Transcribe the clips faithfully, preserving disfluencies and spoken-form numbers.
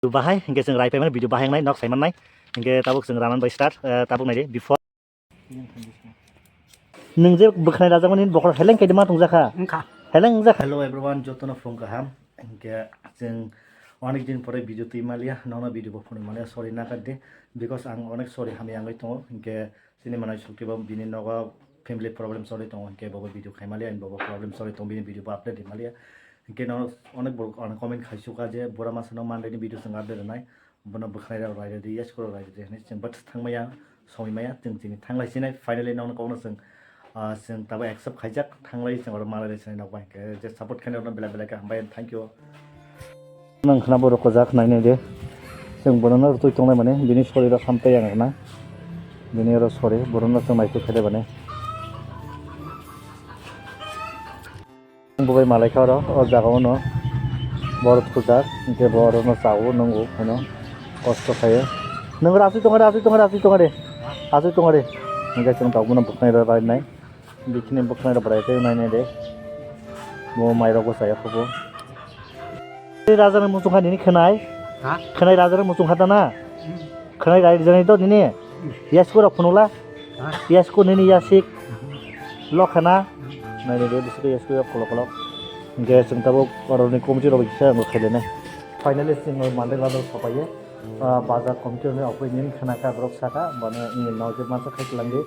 Bahai, hingke chwng rai paimani video bahai wngnai, nok saimannai. Hingke tabuk chwng ranan bai start, eh, tabuk naidi, before. Nwng je bwkhnai rajakmani bokhorok heleng kaidima tongjakha. Wngkha. Heleng jakha. Hello everyone, jotono phung kaham. Hingke chwng onek din pore video twi maliya, nono video bo phunuk maliya, sorry nakar di, because ang onek sorry hamya wngwi tongo. Hingke chini manai sukti bo bini nogo family problem choli tongo, hingke bobo video khai maliya, bobo problem choli tongo, bini video bo update di maliya. Hingke nono onek borok ano comment khai suka je bura masa no Monday ni video chwng update rwnai. Bono bwkhnai rok raida di, yasku rok raida di hinwi chwng bwtha thang maya, songwi maya, chwng chini thang lai sinai. Finally nokno kokno chwng, ah, chwng tabuk accept khaijak, thang lai chwng oro malai lai sinai nok bai. Hwnkhe je support khainai rokno belai belai khe hambai, thank you. Nang khna borok kojak nainai de, chwng bono no rwtwi tongnai mani, bini soriro hamtai ang khna, bini oro sorry, borok no chwng naithok khaide bani. Bo bai malai kha oro, o jaga o no. Borok thujak, hingke bo oro no cha o, nung o, phano kosto khaye. Nung asui tongare, asui tongare, asui tongare. Asui tongare. Hingke chwng tabuk bono bwkhnai rok rainai. Bikini bwkhnai rok bwrai khe nainai de. Bo mai rok bo chaya khubo. Raja ni muchung kha nini khwnai? Ha? Khwnai raja ni muchung kha ta na? Hmm. Khwnai rai jani to nini? Hmm. Yasku rok phunukla? Ha? Yasku nini yasik? Hmm. Lokhana? Hmm. Nai nai de, bwswk yasku yok kolok kolok. Hingke chwng tabuk oroni committee rok bai kisa ang khailene. Finally chwng Monday bazar sopaye. Ah, bazar committee rokni opinion khna kha borok saka, bani nini nokjak mansa khai kwlangdi.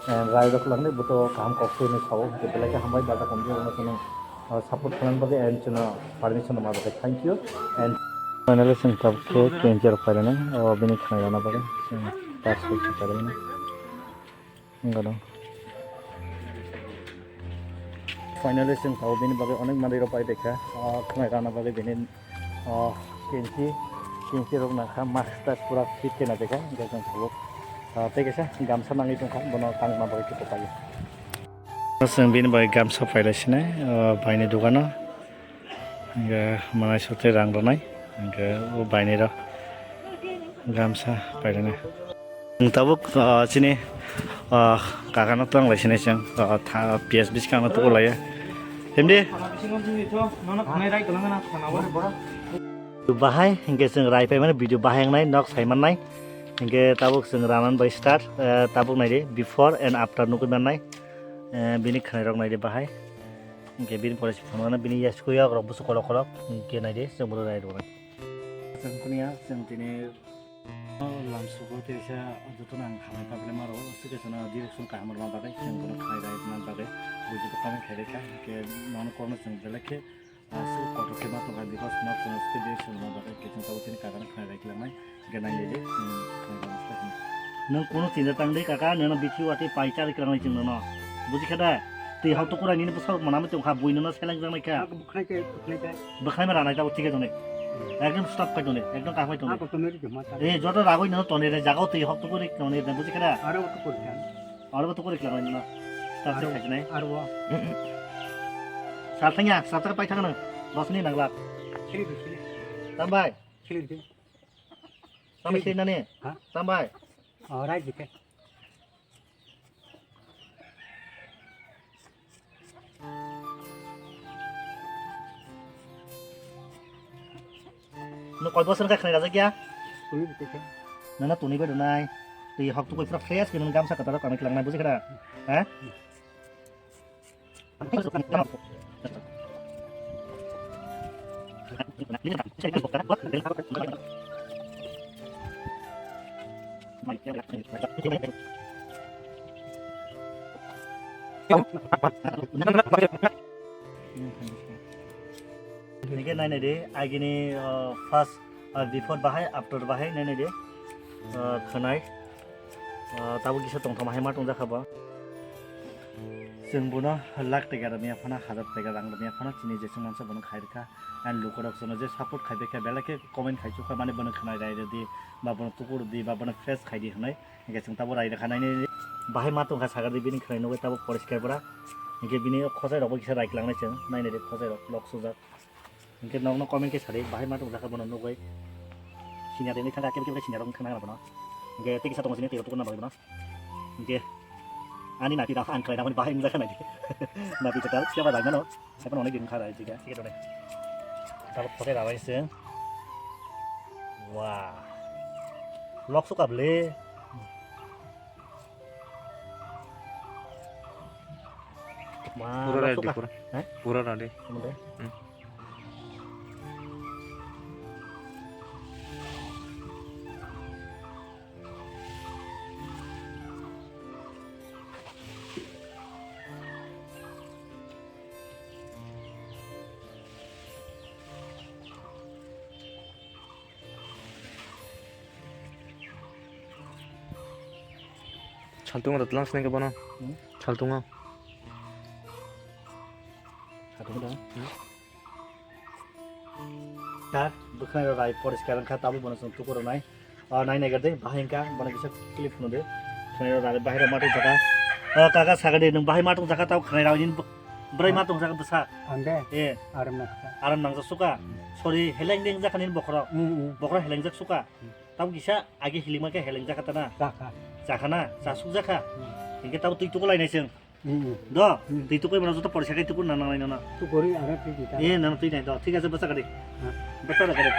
Eh, rai rok langni buto kaham kok suni sao, hingke belai khe hambai bazar committee rokno chwng, ah, support khlaina bagwi and chwngno permission rwna bagwi thank you. And finally chwng tabuk khe K N G rok phainani, o bini khwnai rwna bagwi chwng ta sui khe phainani. Wngkha dong. Finally chwng tabuk bini bagwi onek manwi rok pai dekha, ah, khwnai rwna bagwi bini, ah, K N G, K N G rok nangkha mask tak pura fit khe naitokha, hingke chwng tabuk, ah, tei kaisa gamsa nangwi tongkha, bono tangna bagwi khe kwpaiyo. Chwng bini bai gamsa pailai sinai, ah, baini dogano, hingke manai sotwi rang rwnai, hingke o baini rok gamsa pailai nai. Chwng tabuk, ah, chini, ah, kakano twlang lai sinai chwng, ah, tha-, piyas biskang no tuku laiya. Himdi? Bahai, hingke chwng rai paimani video bahai wngnai, nok saimannai. Hingke tabuk chwng ranan bai start, eh, tabuk naidi, before and after nukui mannai. Eh, bini khwnai rok naidi bahai. Hingke bini pore se phunuknani bini yasku yok rok busu kolok kolok. Hingke naidi, chwng boro rai rwnai. Chwng kuniya, chwng tini Lamsugo teisa jotono ang khamai pabilema rwo, swkhe chwngno direction kaham rwna bagwi, chwng bono khlai rai rwna bagwi, buijoto comment khlai rwkha, hwnkhe nono kokno chwng belai khe, ah, swk kotor khe ma tongkha, because nok chwngno swkhe direction rwna bagwi, hwnkhe chwng tabuk chini kakano khlai rai klangnai, hwnkhe nai nai di, chwng khlai rwna swkhe. Nwng kunu chinta tang di kaka, nono bithi watwi pai charwi klangnai chwng nono, bujikha da? Twi hok tukurai nini bwswk mwnamwi tongkha, bui nono seleng jaknai kha. Bwkhlai khe, bwkhlai khe. Bwkhlai ma ranai tabuk thik khe tongdi. Hmm. Ekdom stop khai tongdi, ekdom kaham khai tongdi. Ako tongdi rikhe ma thang. Eh, joto ragwi no tongdi re, jaga o twi hok tuku rik tongdi re, buji khe da? Aro o tuku rik kha. Aro o tuku rik kha no. Stop se khai nai. Aro o. Sal thangya, sal thang pai thang no. Dos minute nang lak. Siri di, siri. Tambai. Siri di. Tambai siri nani. Ha? Tambai. Oh, right di khe. Nwng koi bosor wngkha khwnai rajak ya? Twi bwtwi khe. Nana tuni bai rwnai. Twi hok tukui pura fresh khe nang gamsa kwtal rok kanwi klangnai buji khe da? Ha? Nike nai nai di, agini, uh, first, uh, before bahai, after bahai nai nai di, uh, khwnai. Ah, tabuk kisa tongthoma hai ma tongjakha bo. Chwng bono lakh teka rwmya phano, hazar teka rang rwmya phano chini jeswk mansa bono khai rwkha. And lukurok chwngno je support khai baikha, belai khe comment khai chukha mani bono khwnai rai rwdi, ba bono tuku rwdi, ba bono fresh khai di hwnwi. Hwnkhe chwng tabuk rai rwkha nainai. Bahai ma tongkha sagar di bini khwnai nugwi tabuk poriskar pura. Hwnkhe bini o khosai rokbo kisa rai klangnai chwng, nainai di khosai rok lok sujak. Hingke nokno comment khe sadi, bahai ma tongjakha bono nugwi. Senior ni thangkha, kebo kebo senior rok thangna bono. Hingke tei kisa tongo sini, tei rok tukuna bagwi bono. Hingke ani nati da, ang khlai da, bahai wngjakha nai. Nati kwtal, siya ba laimano. Saipan onek din kha rai, thik khe, thik khe. Tabuk phote rabai se. Wah. Lok suka bele. Ma, Pura lok ready, suka. Pura. Eh? Pura ready. Kamu deh. Hmm. Saltung rw tlang sini ke bono. Hmm? Saltung o. Saltung da. Hmm? Sir, bwkhwnai rok rai poriskar wngkha, tabuk bono chwng tukur rwnai. O, nai nai gade, bahai wngkha, bono kisa clip phunuk de. Khwnai rok rai bahai rok ma tong saka. O, kaka saka de, nwng bahai ma tong saka, tabuk khwnai rok nini bwrwi ma tong saka bwsa. Ande? Eh. Aram nangkha. Aram nangjak suka. Sorry, heleng deng jakha nini bokhorok. Hmm, hmm. Bokhorok heleng jak suka. Hmm. Tabuk kisa age hiling ma khe heleng jakha ta na. Jakha. Jakha na, jasuk jakha. Hmm. Hinkhe tabuk twi tuku lai nai chwng. Hmm. Do, hmm. Twi tukui mano joto porisa kai tukur nang nang nai nana. Tukuri aro twi kita. Eh, nang twi nai do. Thik ase, bwsa gari. Ha. Bwsa gari.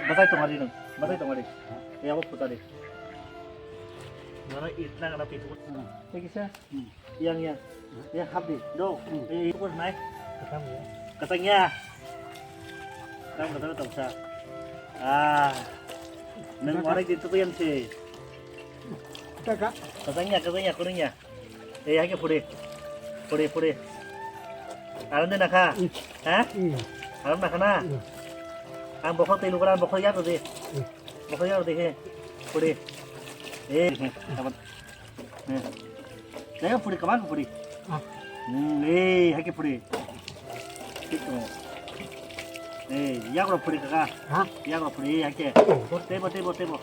Bwsai tong ari nang. Bwsai tong ari. Ha. Eh, abo phuta di. Nara itna kana twi tukur. Hmm. Thik ase? Hmm. Yang, yang. Yang hap di. Do. Hmm. Eh, tukur nai. Kasang ya. Kasang ya. Kasang, kasang tong sa. Ah. Nang warai di tukur yang se. Kasang ya, kasang ya, kuning ya. Eh, hai ke phuri. Phuri, phuri. Aram de nakha? Mm. Ha? Mm. Aram nakha na? Mm. Ang bokhok twi lukra, bokhok yak de. Mm. Bokhok yak de he. Phuri. Eh, kapan? Eh. Dai phuri, kapan phuri? Ah. Hmm, eh, hai ke phuri. Thik to. Eh, yak ro phuri kaka. Ha? Yak ro phuri, hai ke. Mm. Tebo, tebo, tebo.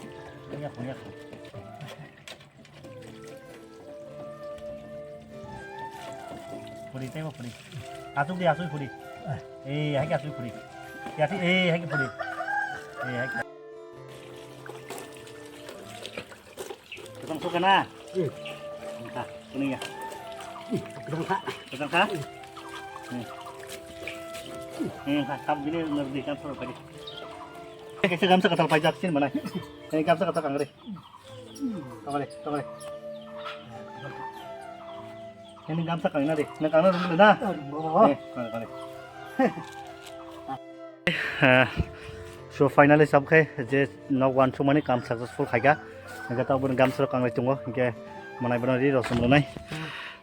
Yak, yak. Puri, tebo puri. Asuk di, asuk puri. Eh, hai ke asuk puri. Ya, si, eh, hai ke puri. Eh, hai ke. Ketang suka na? Hmm. Entah, kuning ya. Hmm, ketang kha. Ketang kha? Hmm. Hmm, kha, kap gini ngerti kan suruh tadi. Eh, kaisa gamsa katal pajak sin mana? Eh, gamsa katal kangre. Tongole, tongole. Ini gamsa kangna de. Nang kangna dulu na. Eh, tongole, tongole. Eh, so finally sab khai je nok wan sumani kam successful khaika. Hingke tabuk bini gamsa rok kanglai tongo. Hingke manai bono ri rosong rwnai.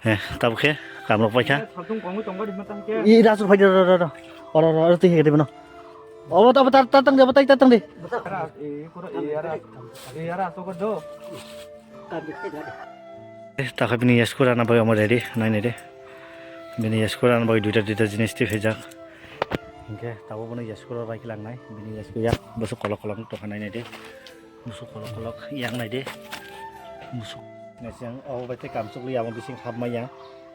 Eh, tabuk khe kam rok paikha. Saltung kongwi tongba di matang khe. I rasu phai ro, ro, ro, ro. Oro, ro, oro twi hege de bono. Obo, obo, tar, tar tang de, obo, tai, tar tang de. Ara, e, koro, e, ara, e, ara, asok do. Eh, takha bini yasku rana bai omo ready, nai nai de. Bini yasku rana bai duita, duita jinis twi khaijak. Hingke tabo bono yasku rok bai kilang nai, bini yasku yak, bosok kolok kolok tokha nai nai de. Bosok kolok kolok yang nai de. Bosok. Nai siyang, obo bai tei kamchuk li amo bising hap maya.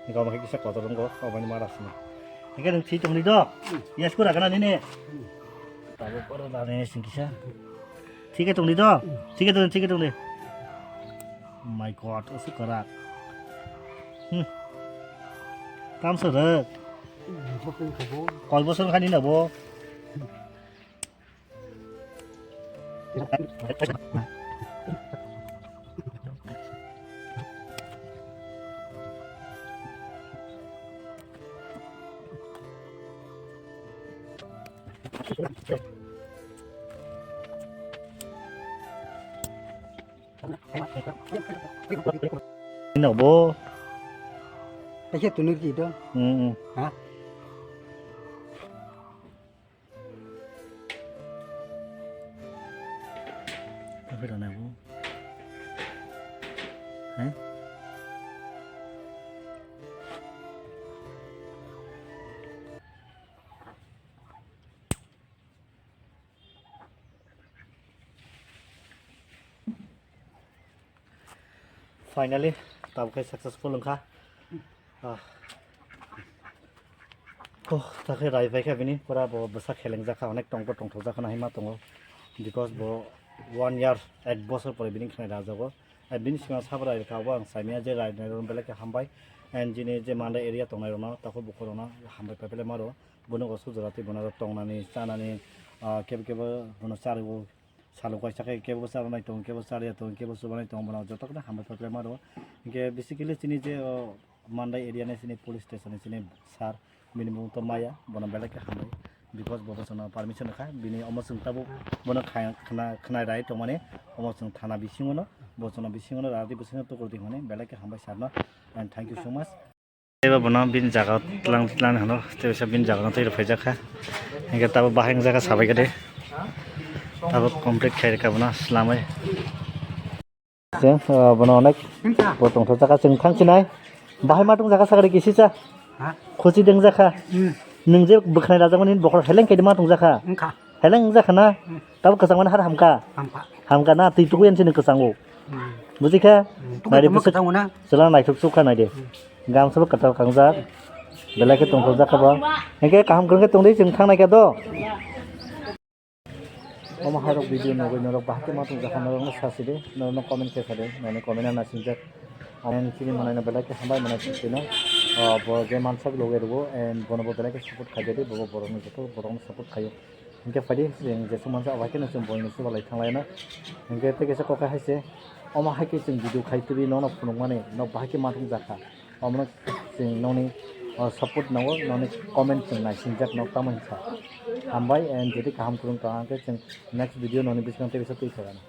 Hingke omo khe kisa kotor wngkho, obo ni mara sini. Hingke nwng thwi tongni do? Yasku ragana nini? Tabuk oro rani sing kisa. Thike tongni do? Thike tongni, thike tongni. My God, osi korak. Hmm. Kam sere. Koi bosor khani na bo? No bo. Kaisa tunui di do. Hmm, hmm. Ha? Tapi rana bo. Hah? Finally, tabuk khe successful wngkha. Ah. Oh, takhe rai paikha bini, pura bo bwsa khelengjak kha, onek tongbo tongthokjak khana hinma tongo. Because bo one year, ek bosor pore bini khnai rajago. Ai bini sima sabo rai kha, bo ang saimanya je rai nai rok belai khe hambai. And jini je Mandai area tongnai rokno, takhu bukhuk rokno hambai pai belai maro. Bono oso jora tei bono tongnani, chanani, ah, kebo kebo bono chariwo, salo kaisa khe kebo charwnai tongo, kebo chariya tongo, kebo chubanai tongo, bono joto kheno hambai khe ma rwo. Hinkhe basically chini je, o, Mandai area ni chini police station ni chini sir, bini mung to maya, bono belai khe hambai. Because bo bosono permission kha, bini omo chwng tabuk bono kha-, khna-, khnai rai tongmani, omo chwng thana bisingo no, bosono bisingo no, rati bisingo tukur di hwnwi belai khe hambai sir no, and thank you so much. Tei bo bono bini jaga tlang tlang hino, tei bisa bini jaga no tei rw phaijak kha. Hinkhe tabuk bahai wngjakha sabai khe de. Tabuk complete khai rwkha bono swlamwi. Chwng, ah, bono onek bo tongthokjakha, chwng thang chinai. Bahai ma tongjakha sakari kisi cha. Ha? Khuchi dengjakha. Hmm. Nwng je bwkhanai rajak mani bokhorok heleng khe ma tongjakha. Wngkha. Heleng wngjakha na? Hmm. Tabuk kwchangmani har hamkha? Hamkha. Hamkha na? Twi tukuyan chini kwchango. Hmm. Bujikha? Hmm. Naidi Tukuyan bwswk kwchango na? Chwla naithok sukha naidi. Hmm. Gamsabo kwtal kangjak. Belai khe tongthokjakha bo. Hinkhe kaham kwrwng khe tongdi, chwng thangnaikha do. Omo hairok video nugwi norok bahai khe ma tongjakha, norokno sasidi, norokno comment khe sadi, nini comment no naisingjak. And chini manaino belai khe hambai mwnai chwngno, ah, bo je mansak loge rwo, and bono bo belai khe support khaijadi, bo bo borokno joto borokno support khaio. Hinkhe phaidi chwng jesuk mansa abo hai kheno chwng boino chubalai thanglaina. Hinkhe tei kaisa kok hai se, omo hai khe chwng video khai tubui nono phunukmani, nok bahai khe ma tongjakha. Omono chwng nokni, o, support nango, nokni comment chwng naisingjak nok tamo hinsa. Hambai, and jodi kaham kwrwng tong, hwnkhe chwng next video nokni bwskango tei bisa twi thogano.